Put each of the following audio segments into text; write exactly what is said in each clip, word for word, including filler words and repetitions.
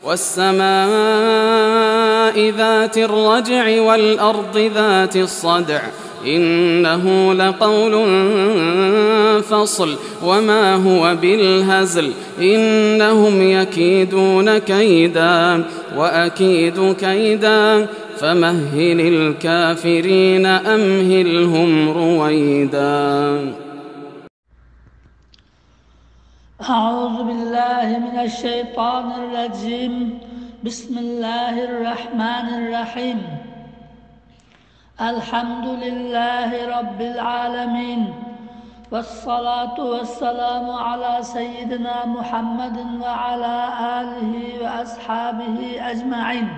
والسماء ذات الرجع والأرض ذات الصدع إنه لقول فصل وما هو بالهزل إنهم يكيدون كيدا وأكيد كيدا فمهل الكافرين أمهلهم رويدا. أعوذ بالله من الشيطان الرجيم. بسم الله الرحمن الرحيم. الحمد لله رب العالمين. والصلاة والسلام على سيدنا محمد وعلى آله وأصحابه أجمعين.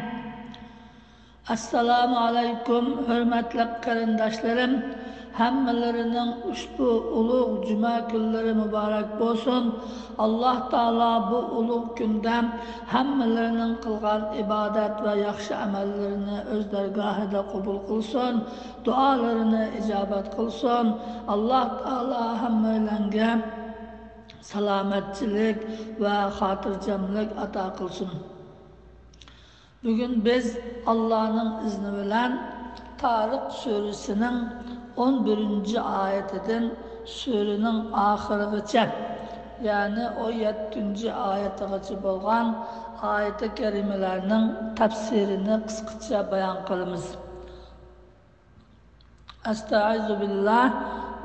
ئەسسالامۇ ئەلەيكۇم، ھۆرمەتلىك قېرىنداشلىرىم! ھەممىلىرىنىڭ ئۇشبۇ ئۇلۇغ جۈمە كۈنلىرى مۇبارەك بولسۇن. ئاللاھ تائالا بۇ ئۇلۇغ كۈندە ھەممىلىرىنىڭ قىلغان ئىبادەت ۋە ياخشى ئەمەللىرىنى ئۆز دەرگاھىدا قوبۇل قىلسۇن، دۇئالىرىنى ئىجابەت قىلسۇن. ئاللاھ تائالا ھەممەيلەنگە سالامەتچىلىك ۋە خاتىرجەملىك ئاتا قىلسۇن. بۈگۈن بىز ئاللانىڭ ئىزنى بىلەن تارىق سۈرىسىنىڭ ئون بىرىنچى ئايىتىدىن سۈرىنىڭ ئاخىرىغىچە، يەنى ئون يەتتىنچى ئايىتىغىچە بولغان ئايىتى كەرىمىلەرنىڭ تەپسىرىنى قىسقىچە بايان قىلىمىز. ئەستەئىزۇ بىللاھ.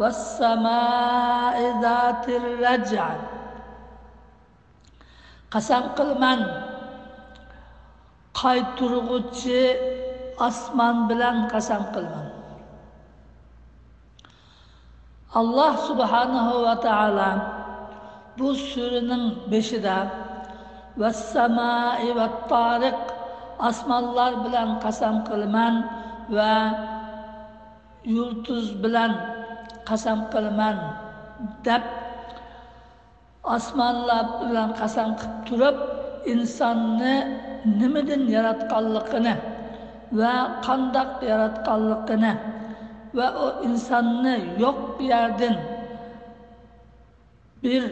ۋەسسەمائى زاتىر رەجع. قەسەم قىلىمەن، قايتۇرغۇچى ئاسمان بىلەن قەسەم قىلىمەن. ئاللاھ سۇبھانەھۇ ۋە تائالا بۇ سۈرىنىڭ بېشىدا، «ۋەسسەمائى ۋەتتارىق»، ئاسمانلار بىلەن قەسەم قىلىمەن ۋە يۇلتۇز بىلەن قەسەم قىلىمەن، دەپ، ئاسمانلار بىلەن قەسەم قىلىپ تۇرۇپ، ئىنساننى نېمىدىن ياراتقانلىقىنى ۋە قانداق ياراتقانلىقىنى ۋە ئۇ ئىنساننى يوق يەردىن بىر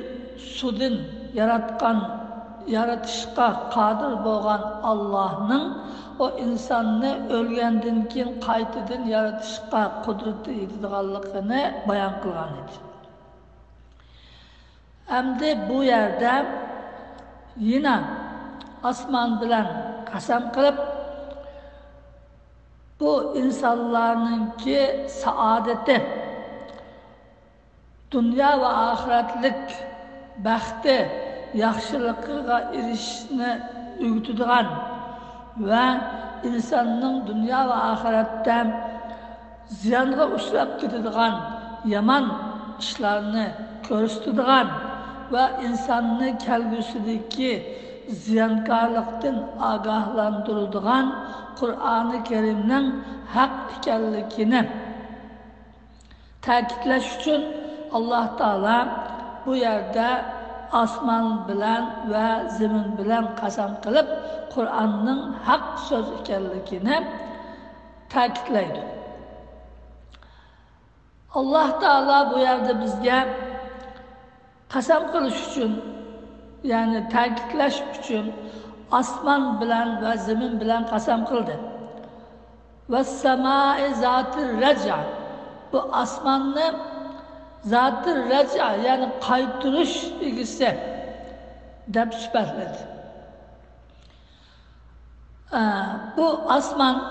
سۇدىن ياراتقان، يارىتىشقا قادىر بولغان ئاللاھنىڭ ئۇ ئىنساننى ئۆلگەندىن كېيىن قايتىدىن يارىتىشقا قۇدرىتى يېتىدىغانلىقىنى بايان قىلغان ئىدى. ئەمدى بۇ يەردە يەنە ئاسمان بىلەن قەسەم قىلىپ، بۇ ئىنسانلارنىڭكى سائادىتى، دۇنيا ۋە ئاخىرەتلىك بەختى، ياخشىلىقىغا ئېرىشىشنى ئۆگىتىدىغان ۋە ئىنساننىڭ دۇنيا ۋە ئاخىرەتتە زىيانغا ئۇچراپ كېتىدىغان يامان ئىشلارنى كۆرسىتىدىغان ۋە ئىنساننى كەلگۈسىدىكى زىيانكارلىقتىن ئاگاھلاندۇرىدىغان قۇرئانى كەرىمنىڭ ھەق ئىكەنلىكىنى تەكىتلەش ئۈچۈن، ئاللاھ تائالا بۇ يەردە ئاسمان بىلەن ۋە زېمىن بىلەن قەسەم قىلىپ، قۇرئاننىڭ ھەق سۆز ئىكەنلىكىنى تەكىتلەيدۇ. ئاللاھ تائالا بۇ يەردە بىزگە قەسەم قىلىش ئۈچۈن، يەنى تەكىتلەش ئۈچۈن ئاسمان بىلەن ۋە زېمىن بىلەن قەسەم قىلدى. «ۋەسسەمائى زاتىر رەجع»، بۇ ئاسماننى زاتىر رەجع، يەنى قايتۇرۇش ئىگىسى دەپ سۈپەتلىدى. ئە، بۇ ئاسمان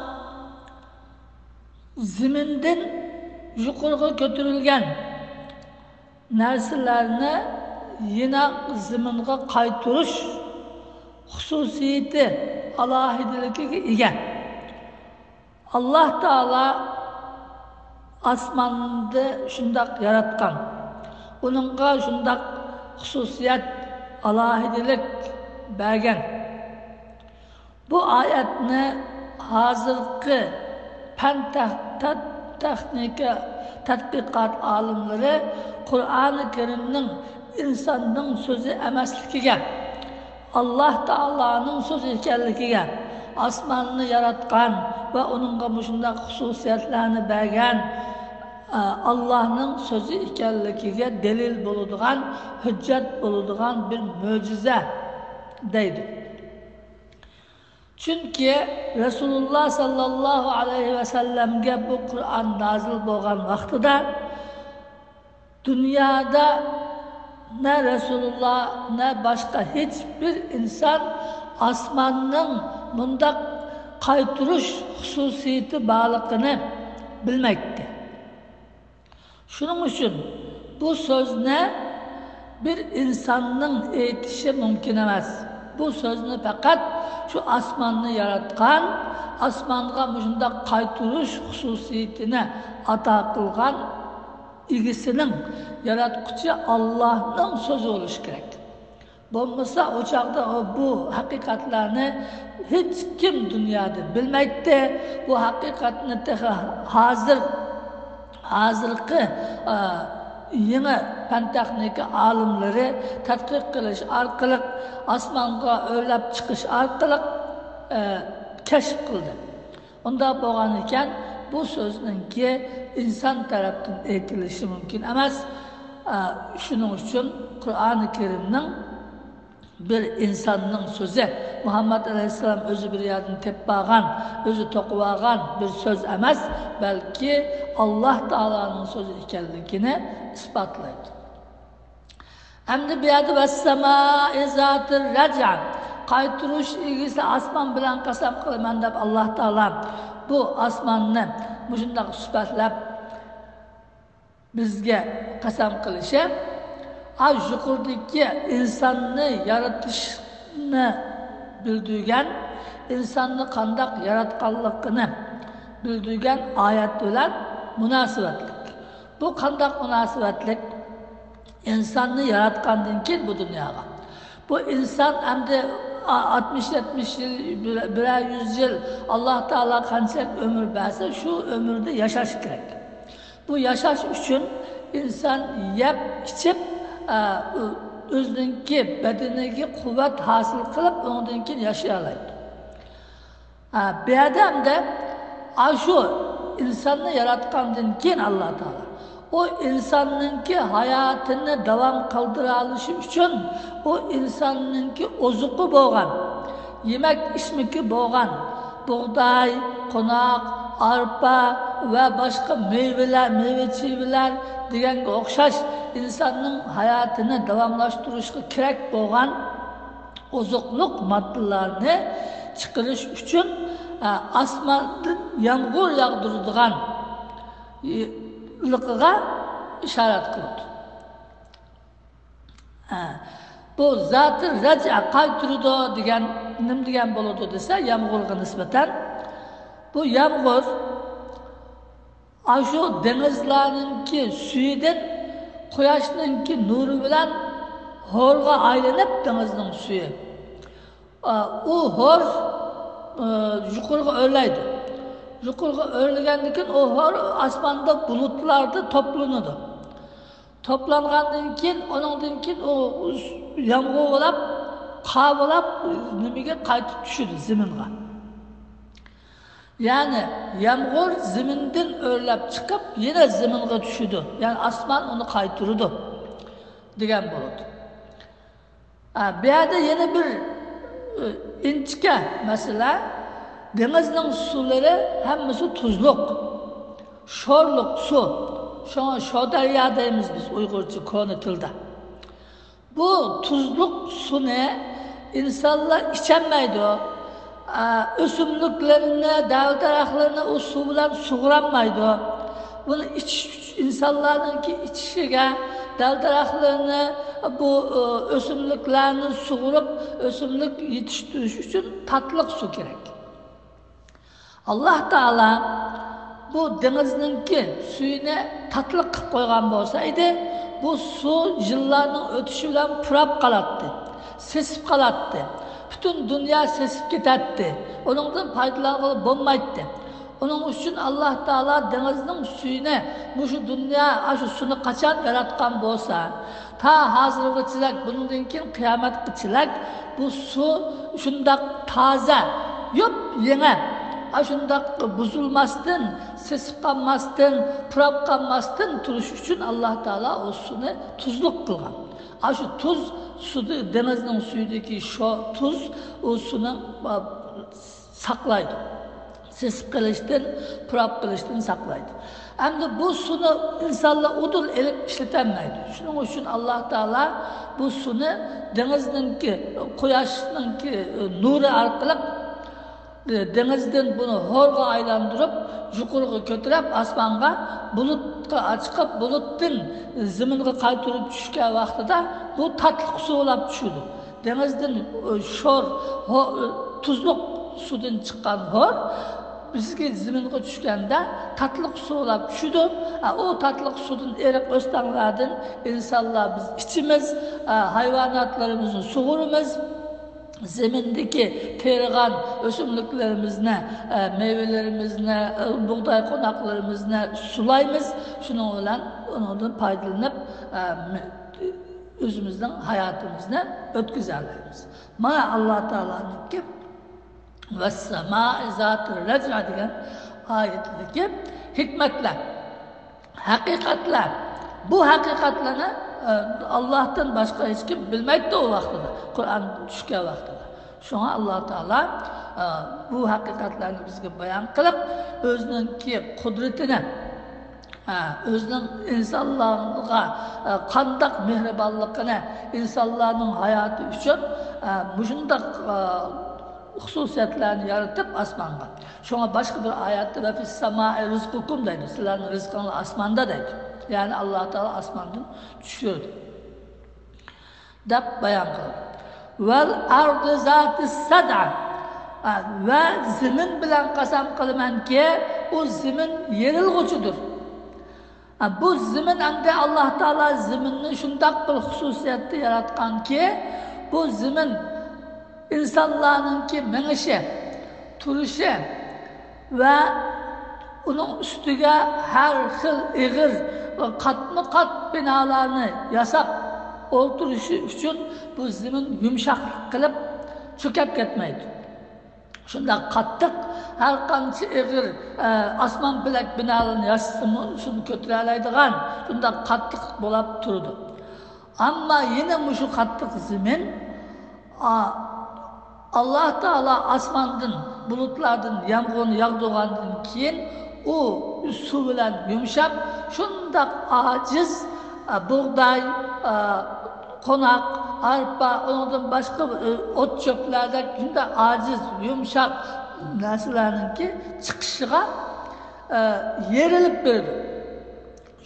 زېمىندىن يۇقىرىغا كۆتۈرۈلگەن نەرسىلەرنى يەنە زېمىنغا قايتۇرۇش خۇسۇسىيىتى، ئالاھىدىلىكىگە ئىگە. ئاللاھ تائالا ئاسماننى شۇنداق ياراتقان، ئۇنىڭغا شۇنداق خۇسۇسىيەت، ئالاھىدىلىك بەرگەن. بۇ ئايەتنى ھازىرقى پەن تەھ-، تەت-، تېخنىكا تەتقىقات ئالىملىرى قۇرئانى كەرىمنىڭ ئىنساننىڭ سۆزى ئەمەسلىكىگە، ئاللاھ تائالانىڭ سۆزى ئىكەنلىكىگە، ئاسماننى ياراتقان ۋە ئۇنىڭغا مۇشۇنداق خۇسۇسىيەتلەرنى بەرگەن، ئە، ئاللاھنىڭ سۆزى ئىكەنلىكىگە دەلىل بولىدىغان، ھۆججەت بولىدىغان بىر مۆجىزە دەيدۇ. چۈنكى رەسۇلۇللا ساللاللاھۇ ئەلەيھى ۋەسەللەمگە بۇ قۇرئان نازىل بولغان ۋاقتىدا دۇنيادا نە رەسۇلۇللا، نە باشقا ھېچبىر ئىنسان ئاسماننىڭ مۇنداق قايتۇرۇش خۇسۇسىيىتى بارلىقىنى بىلمەيتتى. شۇنىڭ ئۈچۈن بۇ سۆزنى بىر ئىنساننىڭ ئېيتىشى مۇمكىن ئەمەس. بۇ سۆزنى پەقەت شۇ ئاسماننى ياراتقان، ئاسمانغا مۇشۇنداق قايتۇرۇش خۇسۇسىيىتىنى ئاتا قىلغان ئىگىسىنىڭ، ياراتقۇچى ئاللاھنىڭ سۆزى بولۇشى كېرەك. بولمىسا، ئۇ چاغدا ئۇ بۇ ھەقىقەتلەرنى ھېچكىم دۇنيادا بىلمەيتتى. بۇ ھەقىقەتنى تېخى ھازىر، ھازىرقى، ئا، يېڭى پەن تېخنىكا ئالىملىرى تەتقىق قىلىش ئارقىلىق، ئاسمانغا ئۆرلەپ چىقىش ئارقىلىق، ئا، كەشىپ قىلدى. ئۇنداق بولغانىكەن، بۇ سۆزنىڭكى ئىنسان تەرەپتىن ئېيتىلىشى مۇمكىن ئەمەس. ئا، شۇنىڭ ئۈچۈن قۇرئانى كەرىمنىڭ بىر ئىنساننىڭ سۆزى، مۇھەممەد ئەلەيھىسسالام ئۆزى بىر يەردىن تېپىپ ئالغان، ئۆزى توقۇۋالغان بىر سۆز ئەمەس، بەلكى ئاللاھ تائالانىڭ سۆزى ئىكەنلىكىنى ئىسپاتلايدۇ. ئەمدى بۇ يەردە «ۋەسسەمائى زاتىر رەجئ»، قايتۇرۇش ئىگىسى ئاسمان بىلەن قەسەم قىلىمەن دەپ، ئاللاھ تائالا بۇ ئاسماننى مۇشۇنداق سۈپەتلەپ بىزگە قەسەم قىلىشى، ئا، يۇقىرىدىكى ئىنساننى يارىتىشنى بىلدۈرگەن، ئىنساننى قانداق ياراتقانلىقىنى بىلدۈرگەن ئايەت بىلەن مۇناسىۋەتلىك. بۇ قانداق مۇناسىۋەتلىك؟ ئىنساننى ياراتقاندىن كېيىن بۇ دۇنياغا، بۇ ئىنسان ئەمدى ئا-، ئاتمىش، يەتمىش يىل، بىر-، بىرەر يۈز يىل، ئاللاھ تائالا قانچىلىك ئۆمۈر بەرسە، شۇ ئۆمۈردە ياشاش كېرەك. بۇ ياشاش ئۈچۈن ئىنسان يەپ، ئىچىپ، ئا، ئۆ-، ئۆزىنىڭكى بەدىنىگە قۇۋۋەت ھاسىل قىلىپ، ئۇنىڭدىن كېيىن ياشىيالايدۇ. ھە، بۇ يەردە ئەمدى ئاشۇ ئىنساننى ياراتقاندىن كېيىن ئاللاھ تائالا ئۇ ئىنساننىڭكى ھاياتىنى داۋام قىلدۇرالىشى ئۈچۈن ئۇ ئىنساننىڭكى ئوزۇقى بولغان، يېمەك ئىچمىكى بولغان بۇغداي، قوناق، ئارپا ۋە باشقا مېۋىلەر، مېۋە-چېۋىلەر دېگەنگە ئوخشاش ئىنساننىڭ ھاياتىنى داۋاملاشتۇرۇشقا كېرەك بولغان ئوزۇقلۇق ماددىلارنى چىقىرىش ئۈچۈن، ئە، ئاسماندىن يامغۇر ياغدۇرىدىغان، ئى، لىقىغا ئىشارەت قىلىدۇ. ئە، بۇ زاتى رەجئە قايتۇرىدۇ دېگەن نېمە دېگەن بولىدۇ دېسە، يامغۇرغا نىسبەتەن بۇ يامغۇر ئاشۇ دېڭىزلارنىڭكى سۈيىدىن قۇياشنىڭكى نۇرى بىلەن ھورغا ئايلىنىپ، دېڭىزنىڭ سۈيى، ئا، ئۇ ھور، ئا، يۇقىرىغا ئۆرلەيدۇ. يۇقىرىغا ئۆرلىگەندىن كېيىن ئۇ ھور ئاسماندا بۇلۇتلاردا توپلىنىدۇ. توپلانغاندىن كېيىن، ئۇنىڭدىن كېيىن ئۇ يامغۇر بولاپ، قار بولاپ، نېمىگە قايتىپ چۈشىدۇ، زېمىنغا. يەنى يامغۇر زېمىندىن ئۆرلەپ چىقىپ، يەنە زېمىنغا چۈشىدۇ. يەنى ئاسمان ئۇنى قايتۇرىدۇ دېگەن بولىدۇ. ئا، بۇ يەردە يەنە بىر، ئى، ئىنچىكە مەسىلە. دېڭىزنىڭ سۇلىرى ھەممىسى تۇزلۇق، شورلۇق سۇ. شۇڭا شور دەريا دەيمىز بىز ئۇيغۇرچە كونا تىلدا. بۇ تۇزلۇق سۇنى ئىنسانلار ئىچەلمەيدۇ. ئا، ئۆسۈملۈكلىرىنى، دەل-دەرەخلىرىنى ئۇ سۇ بىلەن سۇغۇرالمايدۇ. بۇنى ئىچىش ئۈچۈن، ئىنسانلارنىڭكى ئىچىشىگە، دەل-دەرەخلىرىنى بۇ، ئۆ، ئۆسۈملۈكلەرنى سۇغۇرۇپ، ئۆسۈملۈك يېتىشتۈرۈش ئۈچۈن تاتلىق سۇ كېرەك. ئاللاھ تائالا بۇ دېڭىزنىڭكى سۈيىنى تاتلىق قىلىپ قويغان بولسا ئىدى، بۇ سۇ يىللارنىڭ ئۆتۈشى بىلەن پۇراپ قالاتتى، سېسىپ قالاتتى. پۈتۈن دۇنيا سېسىپ كېتەتتى. ئۇنىڭدىن پايدىلانغىلى بولمايتتى. ئۇنىڭ ئۈچۈن ئاللاھ تائالا دېڭىزنىڭ سۈيىنى، مۇشۇ دۇنيا ئاشۇ سۇنى قاچان ياراتقان بولسا، تا ھازىرغىچىلىك، بۇنىڭدىن كېيىن قىيامەتكىچىلىك بۇ سۇ شۇنداق تازا، يوپ-يېڭى، ئاشۇنداق بۇزۇلماستىن، سېسىپ قالماستىن، پۇراپ قالماستىن تۇرۇش ئۈچۈن ئاللاھ تائالا ئۇ سۇنى تۇزلۇق قىلغان. ئاشۇ تۇز سۇدا، دېڭىزنىڭ سۈيىدىكى شو تۇز ئۇ سۇنى، ئا، ساقلايدۇ. سېسىپ قېلىشتىن، پۇراپ قېلىشتىن ساقلايدۇ. ئەمدى بۇ سۇنى ئىنسانلار ئۇدۇل ئېلىپ ئىشلىتەلمەيدۇ. شۇنىڭ ئۈچۈن ئاللا تائالا بۇ سۇنى دېڭىزنىڭكى، قۇياشنىڭكى نۇرى ئارقىلىق دېڭىزدىن بۇنى ھورغا ئايلاندۇرۇپ، يۇقىرىغا كۆتۈرۈپ، ئاسمانغا، بۇلۇتقا ئاچىقىپ، بۇلۇتتىن زېمىنغا قايتۇرۇپ چۈشكەن ۋاقتىدا بۇ تاتلىق سۇ بولاپ چۈشىدۇ. دېڭىزدىن، ئە، شور، ھو-، ئە، تۇزلۇق سۇدىن چىققان ھور بىزگە زېمىنغا چۈشكەندە تاتلىق سۇ بولاپ چۈشىدۇ. ئە، ئۇ تاتلىق سۇدىن ئېرىق ئۆستەڭلەردىن ئىنسانلار بىز ئىچىمىز، ئە، ھايۋاناتلىرىمىزنى سۇغۇرىمىز. زېمىندىكى تېرىغان ئۆسۈملۈكلىرىمىزنى، ئە، مېۋىلىرىمىزنى، ئە، بۇغداي قوناقلىرىمىزنى سۇلايمىز. شۇنىڭ بىلەن ئۇنىڭدىن پايدىلىنىپ، ئە، مە-، ئۆزىمىزنىڭ ھاياتىمىزنى ئۆتكۈزەلەيمىز. مانا ئاللا تائالانىڭكى «ۋەسسەمائى زاتىر رەجئ» دېگەن ئايىتىدىكى ھېكمەتلەر. ھەقىقەتلەر. بۇ ھەقىقەتلەرنى، ئە، ئاللاھتىن باشقا ھېچكىم بىلمەيتتى ئۇ ۋاقتىدا، قۇرئان چۈشكەن ۋاقتىدا. شۇڭا ئاللا تائالا، ئە، بۇ ھەقىقەتلەرنى بىزگە بايان قىلىپ، ئۆزىنىڭكى قۇدرىتىنى، ئە، ئۆزىنىڭ ئىنسانلارغا، ئە، قانداق مېھرىبانلىقىنى، ئىنسانلارنىڭ ھاياتى ئۈچۈن، ئە، مۇشۇنداق، ئە، خۇسۇسىيەتلەرنى يارىتىپ ئاسمانغا. شۇڭا باشقا بىر ئايەتتە «ۋە فىس سامائى رىزقۇكۇم» دەيدۇ. «سىلەرنىڭ رىزقىڭلار ئاسماندا» دەيدۇ. يەنى ئاللا تائالا ئاسماندىن چۈشۈرىدۇ دەپ بايان قىلدى. «ۋەل ئەرزى زاتىس سەدئ». ۋە زېمىن بىلەن قەسەم قىلىمەنكى، ئۇ زېمىن يېرىلغۇچىدۇر. ھە، بۇ زېمىن، ئەمدى ئاللا تائالا زېمىننى شۇنداق بىر خۇسۇسىيەتتە ياراتقانكى، بۇ زېمىن ئىنسانلارنىڭكى مېڭىشى، تۇرۇشى ۋە ئۇنىڭ ئۈستىگە ھەر خىل ئېغىر ۋە قاتمۇ قات بىنالارنى ياساپ ئولتۇرۇشى ئۈچۈن بۇ زېمىن يۇمشاقلىق قىلىپ چۆكۈپ كەتمەيدۇ. شۇنداق قاتتىق، ھەر قانچە ئېغىر، ئە، ئاسمان بىلەك بىنالارنى ياسىسىمۇ، شۇنى كۆتۈرەلەيدىغان، شۇنداق قاتتىق بولاپ تۇرىدۇ. ئەمما يەنە مۇشۇ قاتتىق زېمىن، ئا، ئاللا تائالا ئاسماندىن، بۇلۇتلاردىن يامغۇرنى ياغدۇرغاندىن كېيىن، ئۇ سۇ بىلەن يۇمشاپ، شۇنداق ئاجىز، ئە، بۇغداي، ئە، قوناق، ئارپا، ئۇنىڭدىن باشقا، ئى، ئوت-چۆپلەردەك شۇنداق ئاجىز، يۇمشاق نەرسىلەرنىڭكى چىقىشىغا، ئى، يېرىلىپ بېرىدۇ.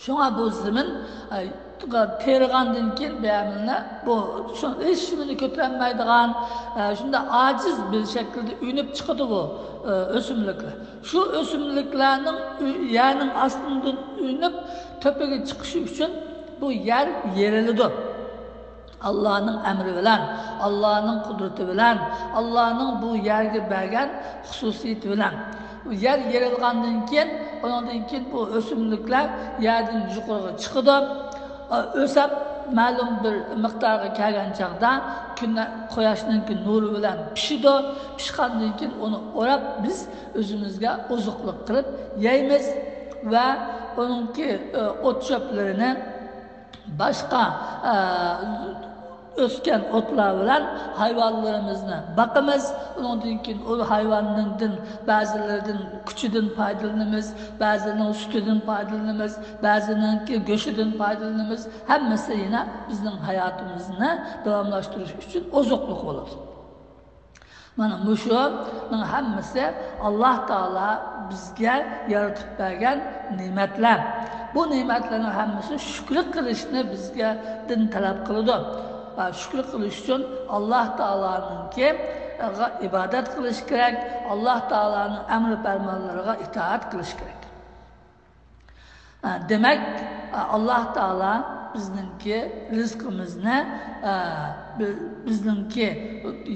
شۇڭا بۇ زېمىن، ئى، تېرىغاندىن كېيىن بۇ ھەممىنى، بۇ شۇ ھېچنېمىنى كۆتۈرەلمەيدىغان، ئى، شۇنداق ئاجىز بىر شەكىلدە ئۈنۈپ چىقىدۇ بۇ، ئى، ئۆسۈملۈكلەر. شۇ ئۆسۈملۈكلەرنىڭ ئۆ-، يەرنىڭ ئاستىدىن ئۈنۈپ تۆپىگە چىقىشى ئۈچۈن بۇ يەر يېرىلىدۇ. ئاللانىڭ ئەمرى بىلەن، ئاللانىڭ قۇدرىتى بىلەن، ئاللانىڭ بۇ يەرگە بەرگەن خۇسۇسىيىتى بىلەن. بۇ يەر يېرىلغاندىن كېيىن، ئۇنىڭدىن كېيىن بۇ ئۆسۈملۈكلەر يەردىن يۇقىرىغا چىقىدۇ. ئۆسۈپ، مەلۇم بىر مىقدارغا كەلگەن چاغدا كۈن، قۇياشنىڭكى نۇرى بىلەن پىشىدۇ. پىشقاندىن كېيىن ئۇنى ئوراپ، بىز ئۆزىمىزگە ئوزۇقلۇق قىلىپ يەيمىز ۋە ئۇنىڭكى، ئى، ئوت-چۆپلىرىنى باشقا، ئە، ئۆسكەن ئوتلار بىلەن ھايۋانلىرىمىزنى باقىمىز. ئۇنىڭدىن كېيىن ئۇ ھايۋاننىڭدىن بەزىلىرىدىن كۈچىدىن پايدىلىنىمىز، بەزىلىرىنىڭ سۈتىدىن پايدىلىنىمىز، بەزىلىرىنىڭكى گۆشىدىن پايدىلىنىمىز. ھەممىسى يەنە بىزنىڭ ھاياتىمىزنى داۋاملاشتۇرۇش ئۈچۈن ئوزۇقلۇق بولىدۇ. مانا مۇشۇنىڭ ھەممىسى ئاللا تائالا بىزگە يارىتىپ بەرگەن نېمەتلەر. بۇ نېمەتلەرنىڭ ھەممىسى شۈكرى قىلىشنى بىزگە دىن تەلەپ قىلىدۇ. ئا، شۈكرى قىلىش ئۈچۈن ئاللا تائالانىڭكىغا ئىبادەت قىلىش كېرەك، ئاللا تائالانىڭ ئەمرى پەرمانلىرىغا ئىتائەت قىلىش كېرەك. ئە، دېمەك، ئە، ئاللا تائالا بىزنىڭكى رىزقىمىزنى، ئە، بى-، بىزنىڭكى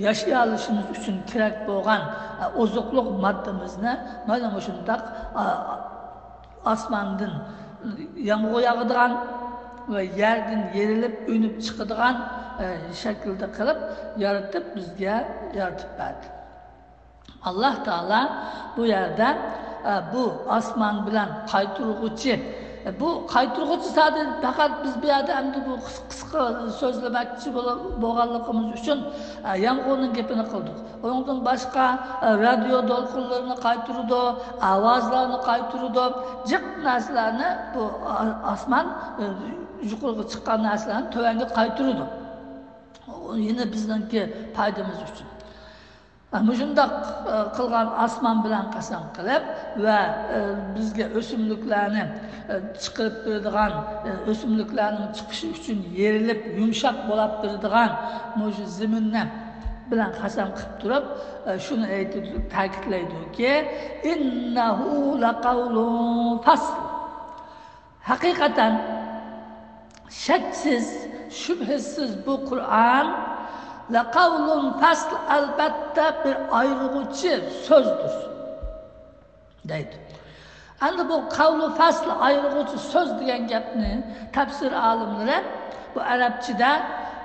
ياشىيالىشىمىز ئۈچۈن كېرەك بولغان، ئە، ئوزۇقلۇق ماددىمىزنى مانا مۇشۇنداق، ئە، ئاسماندىن يامغۇر ياغىدىغان ۋە يەردىن يېرىلىپ ئۈنۈپ چىقىدىغان، ئە، شەكىلدە قىلىپ يارىتىپ، بىزگە يارىتىپ بەردى. ئاللا تائالا بۇ يەردە، ئە، بۇ ئاسمان بىلەن قايتۇرغۇچى، بۇ قايتۇرغۇچى زادى پەقەت بىز بۇ يەردە ئەمدى بۇ قىس-، قىسقا سۆزلىمەكچى بول-، بولغانلىقىمىز ئۈچۈن، ئە، يامغۇرنىڭ گېپىنى قىلدۇق. ئۇنىڭدىن باشقا، ئە، رادىيو دولقۇنلىرىنى قايتۇرىدۇ، ئاۋازلارنى قايتۇرىدۇ، جىق نەرسىلەرنى بۇ ئا-، ئاسمان، ئە، يۇقىرىغا چىققان نەرسىلەرنى تۆۋەنگە قايتۇرىدۇ. يەنە بىزنىڭكى پايدىمىز ئۈچۈن. مۇشۇنداق، ئە، قىلغان ئاسمان بىلەن قەسەم قىلىپ ۋە، ئە، بىزگە ئۆسۈملۈكلەرنى، ئە، چىقىرىپ بېرىدىغان، ئە، ئۆسۈملۈكلەرنىڭ چىقىشى ئۈچۈن يېرىلىپ يۇمشاق بولاپ بېرىدىغان مۇشۇ زېمىننى بىلەن قەسەم قىلىپ تۇرۇپ، ئە، شۇنى ئېيتىدۇ، تەكىتلەيدۇكى، «إنه لقول فصل.» ھەقىقەتەن، شەكسىز، شۈبھىسىز بۇ قۇرئان، لەقەۋلۇن فەسل، ئەلبەتتە بىر ئايرىغۇچى سۆزدۇر، دەيدۇ. ئەمدى بۇ قەۋلۇ فەسل، ئايرىغۇچى سۆز دېگەن گەپنى تەپسىر ئالىملىرى بۇ ئەرەبچىدە،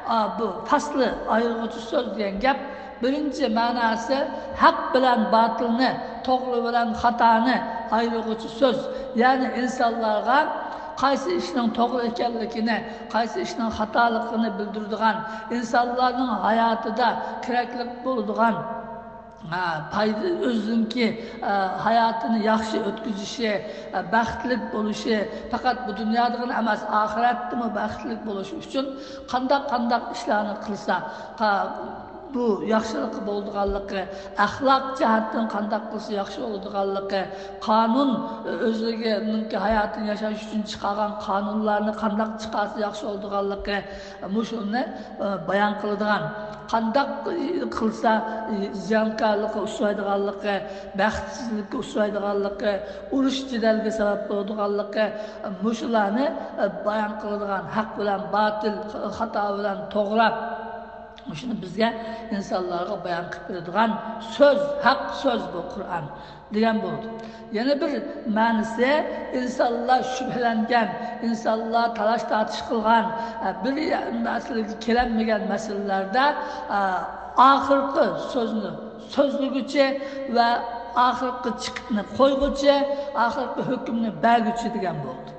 ئا، بۇ فەسلى، ئايرىغۇچى سۆز دېگەن گەپ بىرىنچى مەناسى ھەق بىلەن باتىلنى، توغرا بىلەن خاتانى ئايرىغۇچى سۆز. يەنى ئىنسانلارغا قايسى ئىشنىڭ توغرا ئىكەنلىكىنى، قايسى ئىشنىڭ خاتالىقىنى بىلدۈرىدىغان، ئىنسانلارنىڭ ھاياتىدا كېرەكلىك بولىدىغان، ھە، پايدا، ئۆزىنىڭكى، ئە، ھاياتىنى ياخشى ئۆتكۈزۈشى، ئە، بەختلىك بولۇشى، پەقەت بۇ دۇنيادىغىلا ئەمەس، ئاخىرەتتىمۇ بەختلىك بولۇشى ئۈچۈن قانداق، قانداق ئىشلارنى قىلسا، قا-، بۇ ياخشىلىقى بولىدىغانلىقى، ئەخلاق جەھەتتىن قانداق قىلسا ياخشى بولىدىغانلىقى، قانۇن، ئۆزىنىڭكى ھاياتىنى ياشاش ئۈچۈن چىقارغان قانۇنلارنى قانداق چىقارسا ياخشى بولىدىغانلىقى، مۇشۇنى، ئە، بايان قىلىدىغان، قانداق قىلسا، ئە، زىيانكارلىققا ئۇچرايدىغانلىقى، بەختسىزلىككە ئۇچرايدىغانلىقى، ئۇرۇش جېدەلگە سەۋەب بولىدىغانلىقى، مۇشۇلارنى، ئە، بايان قىلىدىغان، ھەق بىلەن باتىل، خاتا بىلەن توغرا، مۇشۇنى بىزگە، ئىنسانلارغا بايان قىلىپ بېرىدىغان سۆز، ھەق سۆز بۇ قۇرئان دېگەن بولىدۇ. يەنە بىر مەنىسى، ئىنسانلار شۈبھىلەنگەن، ئىنسانلار تالاش-تارتىش قىلغان، ئە، بىر مەسىلىگە كېلەلمىگەن مەسىلىلەردە، ئە، ئاخىرقى سۆزنى سۆزلىگۈچى ۋە ئاخىرقى چىقىتنى قويغۇچى، ئاخىرقى ھۆكۈمنى بەرگۈچى دېگەن بولىدۇ.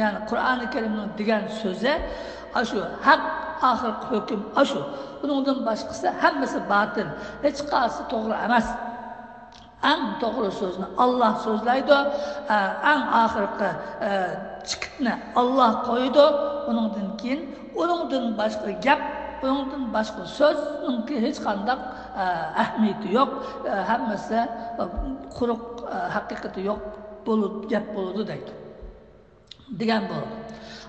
يەنى قۇرئانى كەرىمنىڭ دېگەن سۆزى ئاشۇ، ھەق، ئاخىرقى ھۆكۈم ئاشۇ. ئۇنىڭدىن باشقىسى ھەممىسى باتىل، ھېچقايسىسى توغرا ئەمەس. ئەڭ توغرا سۆزنى ئاللا سۆزلەيدۇ، ئە، ئەڭ ئاخىرقى، ئە، چىقىتنى ئاللا قويىدۇ. ئۇنىڭدىن كېيىن، ئۇنىڭدىن باشقا گەپ، ئۇنىڭدىن باشقا سۆزنىڭكى ھېچقانداق، ئە، ئەھمىيىتى يوق، ئە، ھەممىسى، ئە، قۇرۇق، ئە، ھەقىقىتى يوق بولۇپ، گەپ بولىدۇ دەيدۇ. دېگەن بولدى.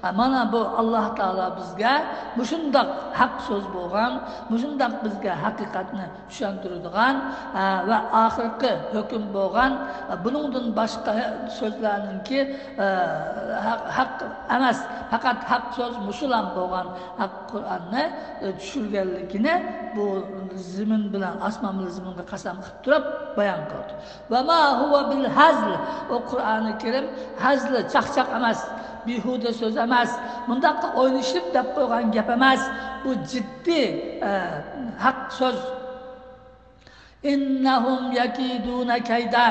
ئە، مانا بۇ ئاللا تائالا بىزگە مۇشۇنداق ھەق سۆز بولغان، مۇشۇنداق بىزگە ھەقىقەتنى چۈشەندۈرىدىغان، ئە، ۋە ئاخىرقى ھۆكۈم بولغان، ئە، بۇنىڭدىن باشقا سۆزلەرنىڭكى، ئە، ھەق، ھەق ئەمەس، پەقەت ھەق سۆز مۇشۇلام بولغان ھەق قۇرئاننى، ئە، چۈشۈرگەنلىكىنى بۇ زېمىن بىلەن، ئاسمان بىلەن زېمىنغا قەسەم قىلىپ تۇرۇپ بايان قىلدى. ۋە ما ھۇۋە بىل ھەزل. ئۇ قۇرئانى كەرىم ھەزلى، چاقچاق ئەمەس، بىھۇدە سۆز ئەمەس، مۇنداققا ئوينىشىپ دەپ قويغان گەپ ئەمەس. بۇ جىددىي، ئە، ھەق سۆز. ئىننەھۇم يەكىدۇنە كەيدە.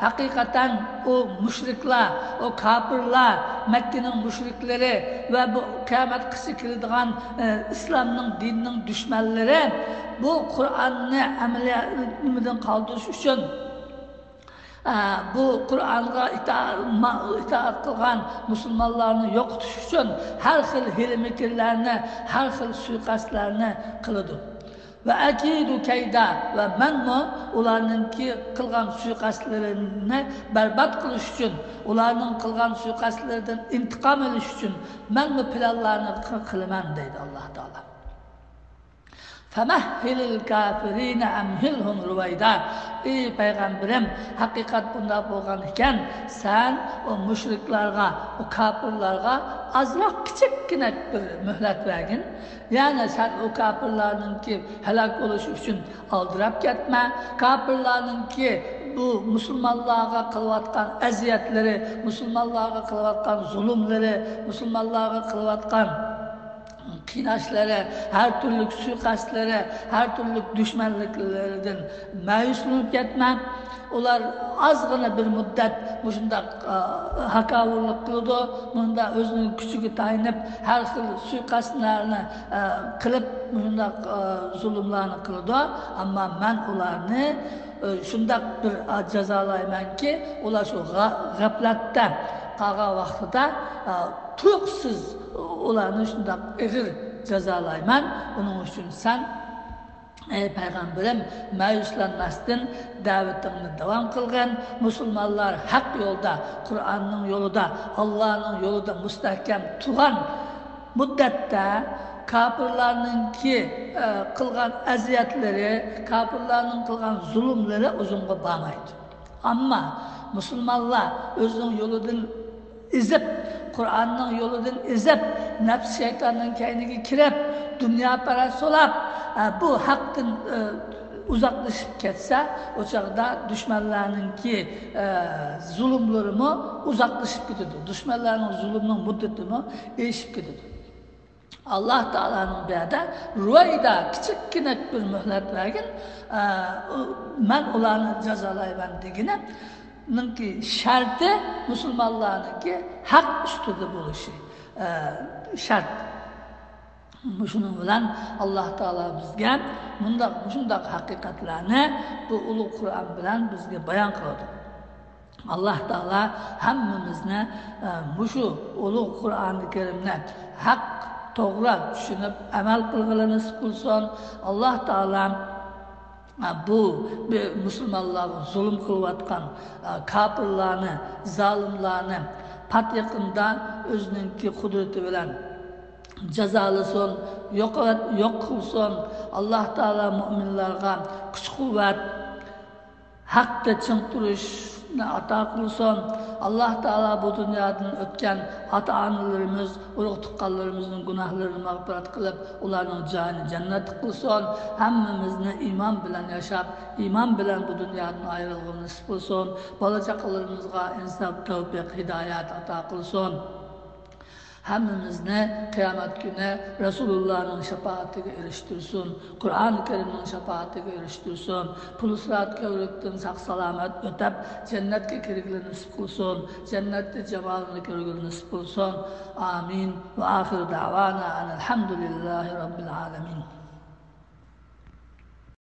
ھەقىقەتەن ئۇ مۇشرىكلار، ئۇ كاپىرلار، مەككىنىڭ مۇشرىكلىرى ۋە بۇ قىيامەتكىچە كېلىدىغان، ئە، ئىسلامنىڭ دىنىنىڭ دۈشمەنلىرى بۇ قۇرئاننى ئەمەلىيەت نېمىدىن قالدۇرۇش ئۈچۈن، ئە، بۇ قۇرئانغا ئىتا-، ما-، ئىتائەت قىلغان مۇسۇلمانلارنى يوقىتىش ئۈچۈن ھەر خىل ھىيلە-مىكىرلەرنى، ھەر خىل سۇيىقەستلەرنى قىلىدۇ. ۋە ئەكىدۇ كەيدە، ۋە مەنمۇ ئۇلارنىڭكى قىلغان سۇيىقەستلىرىنى بەربات قىلىش ئۈچۈن، ئۇلارنىڭ قىلغان سۇيىقەستلىرىدىن ئىنتىقام ئېلىش ئۈچۈن مەنمۇ پىلانلارنى قىلىمەن، دەيدۇ ئاللا تائالا. فەمەھھىلىل كافىرىنە ئەمھىلھۇم رۇۋەيدا. ئى پەيغەمبىرىم، ھەقىقەت بۇنداق بولغان ئىكەن، سەن ئۇ مۇشرىكلارغا، ئۇ كاپىرلارغا ئازراق، كىچىككىنە بىر مۆھلەت بەرگىن. يەنى سەن ئۇ كاپىرلارنىڭكى ھالاك بولۇشى ئۈچۈن ئالدىراپ كەتمە. كاپىرلارنىڭكى بۇ مۇسۇلمانلارغا قىلىۋاتقان ئەزىيەتلىرى، مۇسۇلمانلارغا قىلىۋاتقان زۇلۇملىرى، مۇسۇلمانلارغا قىلىۋاتقان قىيناشلىرى، ھەر تۈرلۈك سۇيىقەستلىرى، ھەر تۈرلۈك دۈشمەنلىكلىرىدىن مەيۈسلىنىپ كەتمەڭ. ئۇلار ئازغىنە بىر مۇددەت مۇشۇنداق، ئا، ھاكاۋۇرلۇق قىلىدۇ، مۇندا ئۆزىنىڭ كۈچىگە تايىنىپ، ھەر خىل سۇيىقەستلەرنى، ئا، قىلىپ، مۇشۇنداق، ئا، زۇلۇملارنى قىلىدۇ. ئەمما مەن ئۇلارنى، ئا، شۇنداق بىر، ئا، جازالايمەنكى، ئۇلار شۇ غا-، غەپلەتتە قالغان ۋاقتىدا، ئا، تۇيۇقسىز ئۇلارنى شۇنداق ئېغىر جازالايمەن. ئۇنىڭ ئۈچۈن سەن، ئەي پەيغەمبىرىم، مەيۈسلەنمەستىن دەۋىتىڭنى داۋام قىلغىن. مۇسۇلمانلار ھەق يولدا، قۇرئاننىڭ يولىدا، ئاللانىڭ يولىدا مۇستەھكەم تۇرغان مۇددەتتە كاپىرلارنىڭكى، ئە، قىلغان ئەزىيەتلىرى، كاپىرلارنىڭ قىلغان زۇلۇملىرى ئۇزۇنغا بارمايدۇ. ئەمما مۇسۇلمانلار ئۆزىنىڭ يولىدىن ئېزىپ، قۇرئاننىڭ يولىدىن ئېزىپ، نەپس شەيتاننىڭ كەينىگە كىرىپ، دۇنياپەرەس بولاپ، ئە، بۇ ھەقتىن، ئە، ئۇزاقلىشىپ كەتسە، ئۇ چاغدا دۈشمەنلەرنىڭكى، ئە، زۇلۇملىرىمۇ ئۇزاقلىشىپ كېتىدۇ. دۈشمەنلەرنىڭ زۇلۇمىنىڭ مۇددىتىمۇ ئېشىپ كېتىدۇ. ئاللاھ تائالانىڭ بۇ يەردە رۇۋەيدا كىچىككىنە بىر مۆھلەت بەرگىن، ئە، ئۇ، مەن ئۇلارنى جازالايمەن دېگىنىنىڭكى شەرتى مۇسۇلمانلارنىڭكى ھەق ئۈستىدە بولۇشى، ئە، شەرت. مۇشۇنىڭ بىلەن ئاللاھ تائالا بىزگە مۇنداق، مۇشۇنداق ھەقىقەتلەرنى بۇ ئۇلۇغ قۇرئان بىلەن بىزگە بايان قىلىدۇ. ئاللاھ تائالا ھەممىمىزنى، ئە، مۇشۇ ئۇلۇغ قۇرئانى كەرىمنى ھەق، توغرا چۈشىنىپ ئەمەل قىلغىلى نېسىپ قىلسۇن. ئاللاھ تائالا، ئە، بۇ، بۇ مۇسۇلمانلارغا زۇلۇم قىلىۋاتقان، ئە، كاپىرلارنى، زالىملارنى پات يېقىندا ئۆزىنىڭكى قۇدرىتى بىلەن جازالىسۇن، يوق، يوق قىلسۇن. ئاللاھ تائالا مۇئمىنلارغا كۈچ-قۇۋۋەت، ھەقتە چىڭ تۇرۇشنى ئاتا قىلسۇن. ئاللاھ تائالا بۇ دۇنيادىن ئۆتكەن ئاتا-ئانىلىرىمىز، ئۇرۇق-تۇغقانلىرىمىزنىڭ گۇناھلىرىنى مەغپىرەت قىلىپ، ئۇلارنىڭ جايىنى جەننەت قىلسۇن. ھەممىمىزنى ئىمان بىلەن ياشاپ، ئىمان بىلەن بۇ دۇنيادىن ئايرىلغىلى نېسىپ قىلسۇن. بالا-چاقىلىرىمىزغا ئىنساپ، تەۋپىق، ھىدايەت ئاتا قىلسۇن. ھەممىمىزنى قىيامەت كۈنى رەسۇلۇللانىڭ شاپائىتىگە ئېرىشتۈرسۇن، قۇرئانى كەرىمنىڭ شاپائىتىگە ئېرىشتۈرسۇن، پۇل سىرات كۆۋرۈكتىن ساق-سالامەت ئۆتەپ، جەننەتكە كىرگىلى نېسىپ قىلسۇن، جەننەتتە جامالىنى كۆرگىلى نېسىپ قىلسۇن. ئامىن. ۋە ئاخىر دەۋانا ئەنىل ھەمدۇلىللاھى رەببىل ئالەمىن.